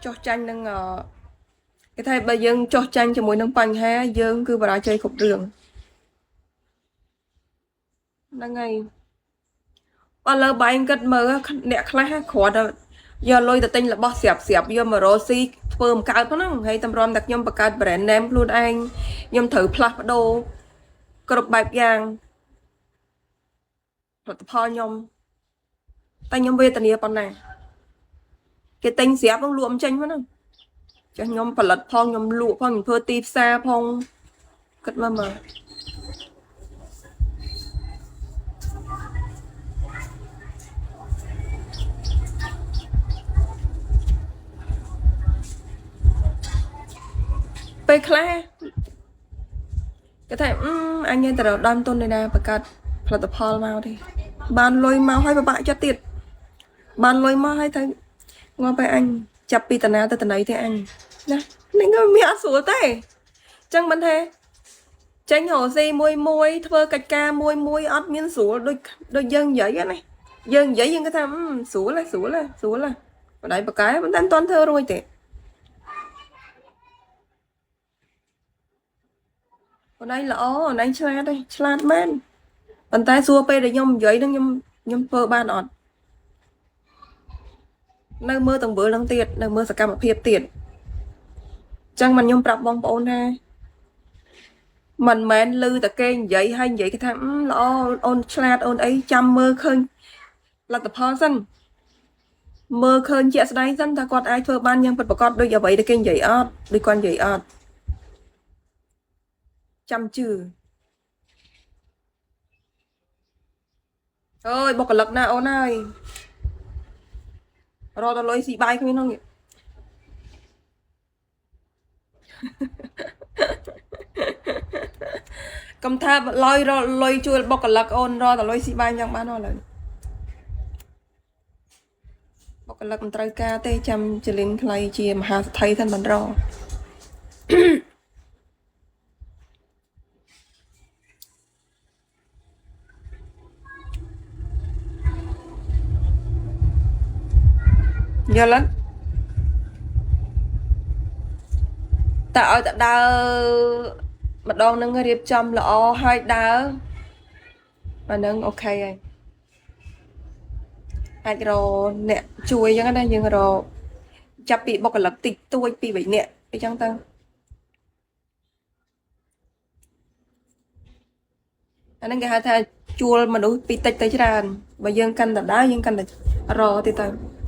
ចោះចាញ់នឹងអឺគេថាបើយើងចោះចាញ់ជាមួយនឹងបញ្ហាយើងគឺបរាជ័យគ្រប់រឿងហ្នឹងហើយឥឡូវបែងគិតមើលអ្នកខ្លះគ្រាន់តែយកលុយទៅទិញរបស់ស្រាប់ស្រាប់យកមករកស៊ីធ្វើមិនកើតហ្នឹងហើយតម្រាំតែខ្ញុំបង្កើត brand name ខ្លួនឯងខ្ញុំត្រូវផ្លាស់ប្ដូរគ្រប់បែបយ៉ាងផលិតផលខ្ញុំតែខ្ញុំវេទនាប៉ុណ្ណាគេទិញស្រាប់ហ្នឹងលក់មិនចេញហ្នឹងចាស់ខ្ញុំផលិតផងខ្ញុំលក់ផងខ្ញុំធ្វើទីផ្សារផងគិតមើលមើលពេលខ្លះគេថាអឺអញទៅរកដើមទុនឯណាបង្កើតផលិតផលមកទេបានលុយមកហើយពិបាកចិត្តទៀតបានលុយមកហើយទៅងាប់ไปអញចាប់ពីតាណាទៅតណៃទេអញណានេះក៏មានអត់ស្រួលទេអញ្ចឹងមិនថាចេញរកស៊ីមួយមួយធ្វើកិច្ចការមួយមួយអត់មានស្រួលដូចដូចយើងនិយាយណាយើងនិយាយយើងគេថាអឺស្រួលហ៎ស្រួលហ៎ស្រួលហ៎បដៃបកែប៉ុន្តែមិនទាន់ធ្វើរួចទេអូនឯងល្អអូនឯងឆ្លាតទេឆ្លាតមែនប៉ុន្តែសួរពេលដែលខ្ញុំនិយាយហ្នឹងខ្ញុំខ្ញុំធ្វើបានអត់នៅមើលទាំងវើនឹងទៀតនៅមើលសកម្មភាពទៀតអញ្ចឹងមិនខ្ញុំប្រាប់បងប្អូនថាមិនមែនឮតែគេនិយាយហើយនិយាយគេថាអឺល្អអូនឆ្លាតអូនអីចាំមើលឃើញលទ្ធផលសិនមើលឃើញជាក់ស្ដែងសិនថាគាត់អាចធ្វើបានយ៉ាងពិតប្រាកដដូចអ្វីដែលគេនិយាយអត់ដូចគាត់និយាយអត់ចាំជឿអើយបុគ្គលិកណាអូនហើយរត់ដល់លុយស៊ីបាយគ្នានោះនេះកុំថាលុយរកលុយជួយបុគ្គលិកអូនរត់ដល់លុយស៊ីបាយយ៉ាងបានអស់ឡើយបុគ្គលិកមិនត្រូវការទេចាំចលិនខ្លៃជាមហាសេដ្ឋីសិនមិនរកយល់អត់តែឲ្យតែដើរម្ដងនឹងរៀបចំល្អហើយដើរអាហ្នឹង OK ហើយអាចរកអ្នកជួយអញ្ចឹងណាយើងរកចាប់ពីបុគ្គលិកតិចតួចពី3នាក់អញ្ចឹងទៅអាហ្នឹងគេហៅថាជួលមនុស្សពីតិចទៅច្រើនបើយើងកាន់តែដើរយើងកាន់តែរកទៀតទៅ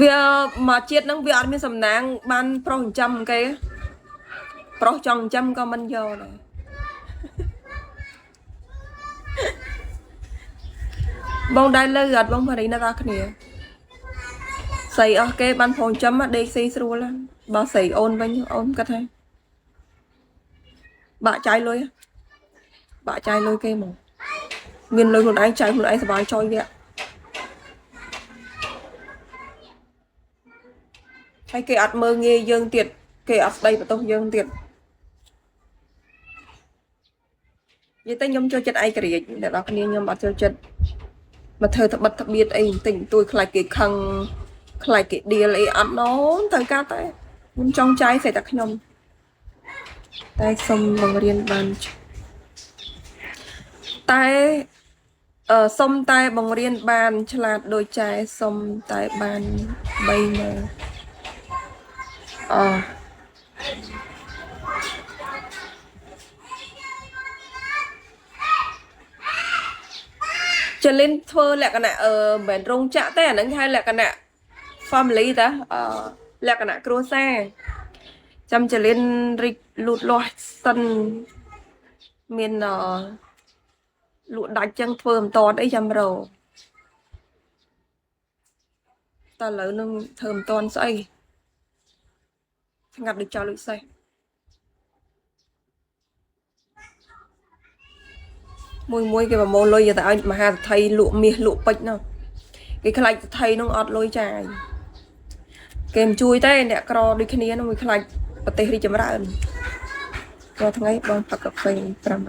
វាមកជាតិហ្នឹងវាអត់មានសំណាងបានប្រុសចិញ្ចឹមគេប្រុសចង់ចិញ្ចឹមក៏មិនយកដែរបងដែរលើអត់បងបារីណាដល់គ្នាស្រីអស់គេបានប្រុសចិញ្ចឹមដេកស៊ីស្រួលណាបើស្រីអូនវិញអូនគិតថាបាក់ចាយលុយបាក់ចាយលុយគេហ្មងមានលុយខ្លួនឯងចាយខ្លួនឯងសប្បាយចុយវាហើយគេអត់មើលងាយយើងទៀតគេអត់ស្ដីបន្ទោសយើងទៀតនិយាយទៅខ្ញុំចូលចិត្តឯករាជ្យអ្នកនរគ្នាខ្ញុំអត់ចូលចិត្តមកធ្វើត្បិតត្បៀតអីបន្តិចបន្តួចខ្លាចគេខឹងខ្លាចគេដៀលអីអត់ណូត្រូវការតែខ្ញុំចង់ចាយស្អីតែខ្ញុំតែសុំបង្រៀនបានតែអឺសុំតែបង្រៀនបានឆ្លាតដូចចែសុំតែបាន3មើលអចលិនធ្វើលក្ខណៈអឺមិនមែនរោងចក្រទេអាហ្នឹងគេហៅលក្ខណៈ family តាអឺលក្ខណៈគ្រួសារចាំចលិនរីកលូតលាស់សិនមានអឺលក់ដាច់ចឹងធ្វើមិនតន់អីចាំរកតែឥឡូវនឹងធ្វើមិនតន់ស្អីស្ងាត់ដូចចោលដូចសេះមួយមួយគេប្រមូលលុយយកទៅឲ្យមហាសេដ្ឋីលក់មាសលក់ពេជ្រនោះគេខ្លាចសេដ្ឋីនោះអត់លុយចាយគេមិនជួយទេអ្នកក្រដូចគ្នានោះវាខ្លាចប្រទេសរីកចម្រើន រាល់ថ្ងៃបងផឹកកាហ្វេ5